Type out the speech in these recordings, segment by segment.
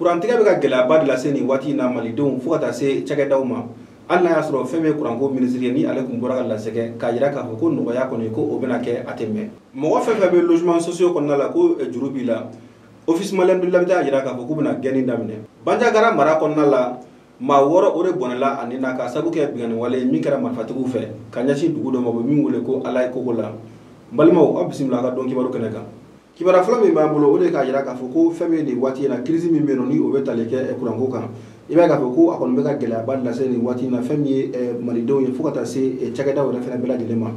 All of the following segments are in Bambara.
Kurantigɛ bɛ ka gɛlɛyaba de lase nin waati in na malidenw fo ka taa se cakɛdaw ma. Hali n'a y'a sɔrɔ fɛn min ye kuranko minisiri ye, ni ale tun bɔra ka lasɛgɛ k'a jira k'a fɔ ko nɔgɔya kɔni ko o bɛna kɛ, a tɛ mɛn. Mɔgɔ fɛn fɛn bɛ logement sociaux kɔnɔna la ko juru b'i la, Office malien de l'habitat y'a jira k'a fɔ k'u bɛna gɛnni daminɛ. Bandiagara mara kɔnɔna la, maa 6 o de bɔnɛla a ni na k'a sababu kɛ binkanni wale ye min kɛra marifatigiw fɛ ka ɲɛsin dugu dɔ ma, u bɛ min wele ko Alayi Kogo la. N balimaw, aw bisimila a ka don kibaru kɛnɛ kan. Kibaruya fɔlɔ min b'an bolo, o de ye k'a jira k'a fɔ ko fɛn min ye nin waati in na, crise min bɛ yen nɔ, ni o bɛ tali kɛ kuranko kan, i b'a ye k'a fɔ ko a kɔni bɛ ka gɛlɛyaba lase nin waati in na fɛn min ye malidenw ye fo ka taa se cakɛdaw yɛrɛ fana bɛɛ lajɛlen ma.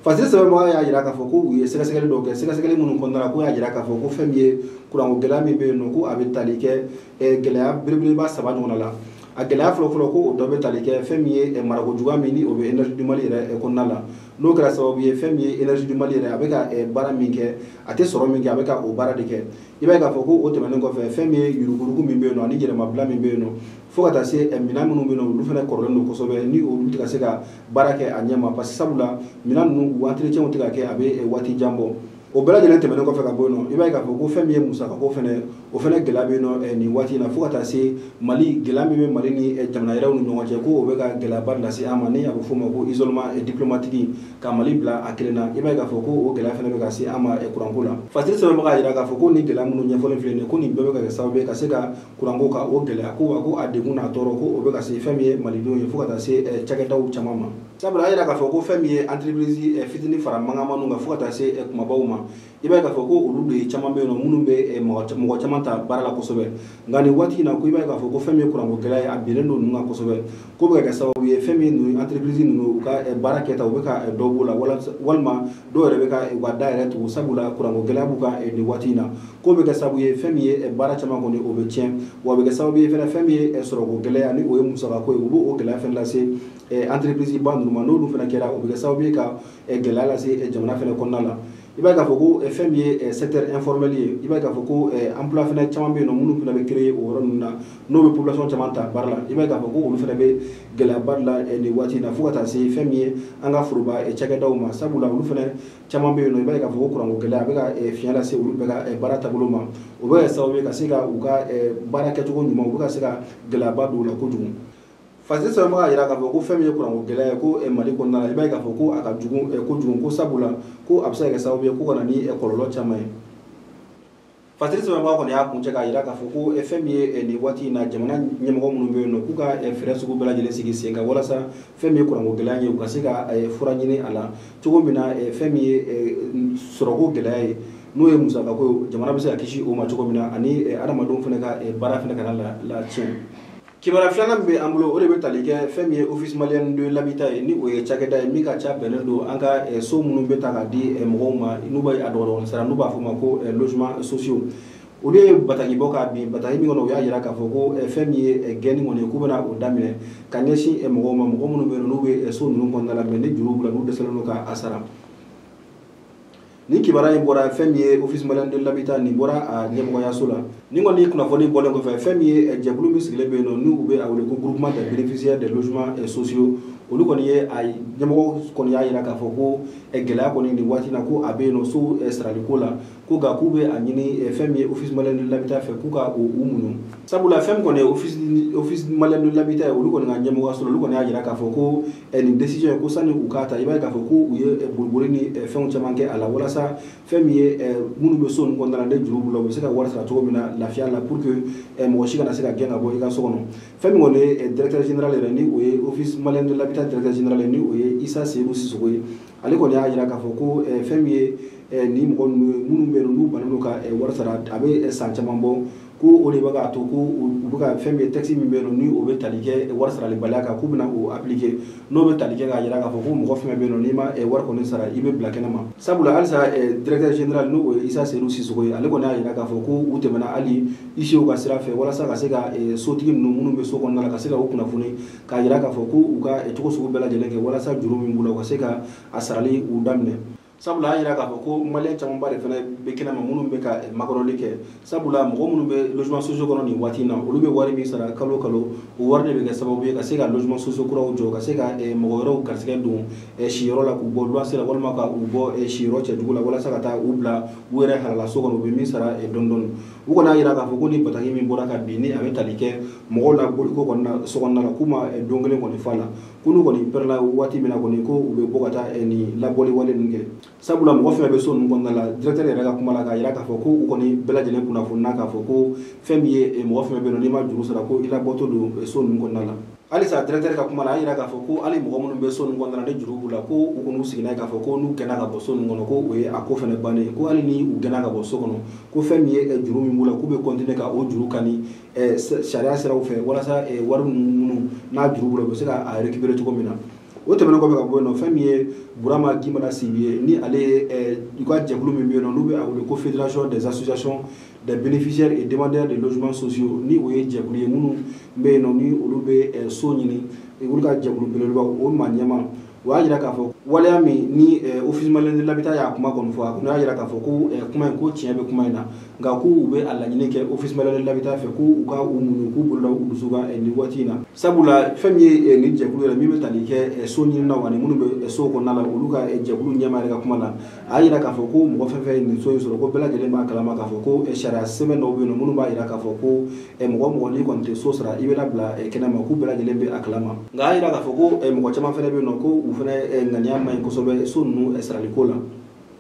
Fasiri sɛbɛnbaga y'a jira k'a fɔ ko u ye sɛgɛsɛgɛli dɔw kɛ, sɛgɛsɛgɛli minnu kɔnɔna la, ko y'a jira k'a fɔ ko fɛn min ye kuranko gɛlɛya min bɛ yen nɔ, ko a bɛ tali kɛ gɛlɛya belebeleba 3 ɲɔgɔn la. A gɛlɛya fɔlɔfɔlɔ, ko o dɔ bɛ tali kɛ fɛn min ye marako juguya min ni o bɛ Énergie du Mali yɛrɛ kɔnɔna la, n'o kɛra sababu ye fɛn min ye Énergie du Mali yɛrɛ a bɛ ka baara min kɛ, a tɛ sɔrɔ min kɛ, a bɛ ka o baara de kɛ. I b'a ye k'a fɔ ko o tɛmɛnen kɔfɛ, fɛn min ye yuruguyurugu min bɛ yen nɔ ani yɛlɛmabila min bɛ yen nɔ, fo ka taa se minɛn minnu bɛ yen nɔ, olu fana kɔrɔlen don kosɛbɛ, ni olu tɛ ka se ka baara kɛ a ɲɛ ma, parce que sabula minɛn ninnu u entretien tɛ ka kɛ, a bɛ waati jan bɔ. O bɛɛ lajɛlen tɛmɛnen kɔfɛ ka bɔ yen nɔ, i b'a ye k'a fɔ ko fɛn min ye musakako fɛnɛ, o fɛnɛ gɛlɛya bɛ yen nɔ nin waati in na, fo ka taa se Mali gɛlɛya min bɛ Mali ni jamana wɛrɛw ni ɲɔgɔn cɛ, ko o bɛ ka gɛlɛyaba lase an ma, ni a bɛ f'o ma ko isolement diplomatique, ka Mali bila a kelen na. I b'a ye k'a fɔ ko o gɛlɛya fɛnɛ bɛ ka se an ma kuranko la. Fasiri sɛbɛnbaga y'a jira k'a fɔ ko nin gɛlɛya minnu ɲɛfɔlen filɛ nin ye, ko nin bɛɛ bɛ ka kɛ sababu ye ka se ka kuranko ka o gɛlɛya, ko wa ko a degun n'a tɔɔrɔ ko o bɛ ka se fɛn min ye malidenw ye fo ka taa se cakɛdaw caman ma. Sabula a y'a jira k'a fɔ ko fɛn min ye entreprise fitinin fara mankanmaniw kan fo ka taa se kumabaw ma, i b'a ye k'a fɔ ko olu de caman bɛ yen nɔ minnu bɛ mɔgɔ caman ta baara la kosɛbɛ. Nka nin waati in na, ko i b'a ye k'a fɔ ko fɛn min ye kuranko gɛlɛya ye, a binnen don ninnu kan kosɛbɛ, ko bɛ ka kɛ sababu ye fɛn min ye ninnu entreprise ninnu u ka baara kɛta u bɛ ka dɔ b'o la, walima dɔw yɛrɛ bɛ ka u ka da yɛrɛ tugu, sabula kuranko gɛlɛya b'u kan nin waati in na. Ko bɛ kɛ sababu ye fɛn min ye baara caman kɔni o bɛ tiɲɛ, wa a bɛ kɛ sababu ye fɛnɛ fɛn min ye sɔrɔko gɛlɛya ni o ye musakako ye, u b'o gɛlɛya fɛnɛ lase entreprise ba ninnu ma. N'olu fɛnɛ kɛra, o bɛ kɛ sababu ye ka gɛlɛya lase jamana fɛnɛ kɔnɔna la. I b'a ye k'a fɔ ko fɛn min ye secteur informel ye, i b'a ye k'a fɔ ko emploi fɛnɛ caman bɛ yen nɔ minnu fɛnɛ bɛ créer o yɔrɔ ninnu na, n'o bɛ population caman ta baara la. I b'a ye k'a fɔ ko olu fɛnɛ bɛ gɛlɛyaba de la nin waati in na, fo ka taa se fɛn min ye an ka foroba cakɛdaw ma, sabula olu fɛnɛ caman bɛ yen nɔ, i b'a ye k'a fɔ ko kuranko gɛlɛya a bɛ ka fiɲɛ lase olu bɛɛ ka baara taabolo ma. O bɛ kɛ sababu ye ka se ka u ka baara kɛcogo ɲuman, u bɛ ka se ka gɛlɛyaba don o la kojugu. Fasiri sɛbɛnbaga y'a jira k'a fɔ ko fɛn min ye kuranko gɛlɛya ye ko Mali kɔnɔna la, i b'a ye k'a fɔ ko a ka jugu kojugu, ko sabula ko a bɛ se ka kɛ sababu ye ko ka na ni kɔlɔlɔ caman ye. Fasiri sɛbɛnbaga kɔni y'a kuncɛ k'a jira k'a fɔ ko fɛn min ye nin waati in na, jamana ɲɛmɔgɔ minnu bɛ yen nɔ, k'u ka fɛɛrɛ sugu bɛɛ lajɛlen sigi sen kan walasa fɛn min ye kuranko gɛlɛya ye, u ka se ka fura ɲini a la cogo min na, fɛn min ye sɔrɔko gɛlɛya ye, n'o ye musakako ye, jamana bɛ se ka kisi o ma cogo min na, ani adamadenw fana ka baara fana kana la tiɲɛ. Kibaruya filanan min bɛ an bolo, o de bɛ tali kɛ fɛn min ye Office malien de l'habitat ye, ni o ye cakɛda ye min ka ca bɛnnen don an ka so minnu bɛ ta k'a di mɔgɔw ma, n'u bɛ a dɔgɔdɔgɔnin sara, n'u b'a fɔ o ma ko logement sociaux. Olu ye bataki bɔ k'a bin, bataki min kɔnɔ u y'a jira k'a fɔ ko fɛn min ye gɛnni kɔni ye, k'u bɛna o daminɛ ka ɲɛsin mɔgɔw ma, mɔgɔ minnu bɛ yen nɔ n'u bɛ so ninnu kɔnɔna la, mais ni juru b'u la, n'u dɛsɛlen don k'a sara. Ni kibaruya in bɔra fɛn min ye Office malien de l'habitat, nin bɔra a ɲɛmɔgɔyaso la. Nin kɔni kunnafoni bɔlen kɔfɛ, fɛn min ye jɛkulu min sigilen bɛ yen nɔ, n'u bɛ a wele ko groupement des bénéficiaires des logements sociaux, olu kɔni ye a ɲɛmɔgɔ kɔni y'a jira k'a fɔ ko gɛlɛya kɔni nin waati in na ko a bɛ yen nɔ so saraliko la, ko nka k'u bɛ a ɲini fɛn min ye Office malien de l'habitat fɛ k'u ka u muɲu. Sabula fɛn min kɔni ye Office malien de l'habitat ye, olu kɔni ka ɲɛmɔgɔyaso la, olu kɔni y'a jira k'a fɔ ko nin décision ye ko sani u k'a ta, i b'a ye k'a fɔ ko u ye boliboli ni fɛnw caman kɛ a la walasa fɛn min ye minnu bɛ so ninnu kɔnɔna la ni juru b'u la, u bɛ se ka wari sara cogo min na lafiya la, pour que mɔgɔ si kana se ka gɛn ka bɔ i ka so kɔnɔ. Fɛn min kɔni ye directeur général yɛrɛ, ni o ye Office malien de l'habitat directeur général ye, ni o ye Issa Seydou Sissoko ye, ale kɔni y'a jira k'a fɔ ko fɛn min ye nin mɔgɔ ninnu ye minnu bɛ yen nɔ n'u bannen don ka wari sara, a bɛ san caman bɔ, ko o de bɛ k'a to ko u bɛ ka fɛn min ye texte min bɛ yen nɔ ni o bɛ tali kɛ wari saralibaliya kan, k'u bɛna o appliquer, n'o bɛ tali kɛ k'a jira k'a fɔ ko mɔgɔ fɛn fɛn bɛ yen nɔ n'i ma wari kɔni sara, i bɛ bila kɛnɛ ma. Sabula halisa directeur général, n'o ye Issa Seydou Sissoko ye, ale kɔni y'a jira k'a fɔ ko u tɛmɛna hali huissier ka sira fɛ walasa ka se ka sotigi ninnu minnu bɛ so kɔnɔna la ka se ka u kunnafoni, k'a jira k'a fɔ ko u ka cogo sugu bɛɛ lajɛlen kɛ walasa juru min b'u la u ka se ka a sarali u daminɛ. Sabula a y'a jira k'a fɔ ko malien camanba de fana bɛ kɛnɛma minnu bɛ ka makɔnɔli kɛ, sabula mɔgɔ minnu bɛ logement sociaux kɔnɔ nin waati in na, olu bɛ wari min sara kalo kalo, o wari de bɛ kɛ sababu ye ka se ka logement sociaux kuraw jɔ, ka se ka mɔgɔ wɛrɛw garisɛgɛ don siyɔrɔ la, k'u bɔ luwanse la walima ka u bɔ siyɔrɔ cɛjugu la walasa ka taa u bila u yɛrɛ halala so kɔnɔ, u bɛ min sara dɔɔni dɔɔni. U kɔni y'a jira k'a fɔ ko ni bataki min bɔra ka bin, ni a bɛ tali kɛ mɔgɔw la boliko kɔni na so kɔnɔna la, k'u ma don kelen kɔni f'a la, ko n'u kɔni pɛrɛla waati min na kɔni, ko u bɛ bɔ ka taa nin labɔli wale ninnu kɛ. Sabula mɔgɔ fɛn bɛ so ninnu kɔnɔna la, directeur yɛrɛ ka kuma la k'a jira k'a fɔ ko u kɔni bɛɛ lajɛlen kunnafoniya k'a fɔ ko fɛn min ye mɔgɔ fɛn bɛ yen nɔ, n'i ma juru sara, ko i labɔtɔ don so ninnu kɔnɔna la. Halisa directeur ka kuma la, a y'a jira k'a fɔ ko hali mɔgɔ minnu bɛ so ninnu kɔnɔna la ni juru b'u la, ko u kɔni sigi n'a ye k'a fɔ ko n'u gɛnna ka bɔ so ninnu kɔnɔ, ko o ye a ko fana bannen ye, ko hali ni u gɛnna ka bɔ so kɔnɔ, ko fɛn min ye juru min b'u la, k'u bɛ continuer ka o juru kani sariya siraw fɛ, walasa wari minnu n'a juru b'u la, u bɛ se ka a récupérer cogo min na. O tɛmɛnen kɔfɛ ka bɔ yen nɔ, fɛn min ye Burama Gimbala Sibi ye, ni ale ye u ka jɛkulu min bɛ yen nɔ, n'u bɛ a wele ko Fédération des associations des bénéficiaires et demandeurs de logements sociaux, ni o ye jɛkulu ye minnu bɛ yen nɔ, ni olu bɛ so ɲini, olu ka jɛkulu belebeleba, o maa ɲɛma, o y'a jira k'a fɔ waleya min ni Office malien de l'habitat y'a kuma kɔni fɔ, a kɔni y'a jira k'a fɔ ko kuma in, ko tiɲɛ bɛ kuma in na, nka k'u bɛ a laɲini kɛ Office malien de l'habitat fɛ, k'u ka u muɲu, k'u bolo da u dusu kan nin waati in na. Sabula fɛn min ye nin jɛkulu yɛrɛ min bɛ tali kɛ so ɲininaw ani minnu bɛ so kɔnɔna la, olu ka jɛkulu ɲɛmaa yɛrɛ ka kuma la, a y'a jira k'a fɔ ko mɔgɔ fɛn fɛn ye nin so in sɔrɔ, ko bɛɛ lajɛlen b'a kalama k'a fɔ ko sariya sɛbɛn dɔw bɛ yen nɔ minnu b'a jira k'a fɔ ko mɔgɔ n'i kɔni tɛ so sara, i bɛ labila kɛnɛma, k'u bɛɛ lajɛlen bɛ a kalama. Nka a y'a jira k'a fɔ ko mɔgɔ caman fana bɛ yen nɔ, ko u fana ŋaniya man ɲi kosɛbɛ so ninnu saraliko la.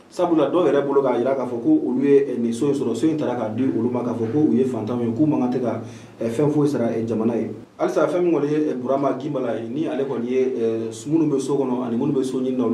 Sabula dɔw yɛrɛ bolo k'a jira k'a fɔ ko olu ye nin so in sɔrɔ, so in taara k'a di olu ma, k'a fɔ ko u ye fantanw ye, k'u man kan tɛ ka fɛn foyi sara jamana ye. Halisa fɛn min kɔni ye Burama Gimbala ye, ni ale kɔni ye minnu bɛ so kɔnɔ ani minnu bɛ so ɲini na.